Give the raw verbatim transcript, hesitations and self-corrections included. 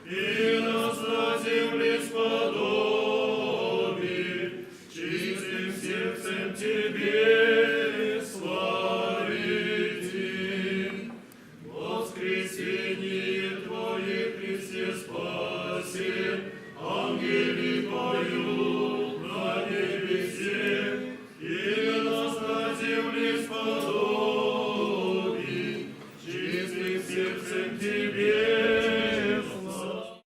И нас на земле сподоби, чистым сердцем Тебе славить. Воскресение Твое, Христе, спаси, ангелы поют на небесе, и нас на земле сподоби, чистым сердцем Тебе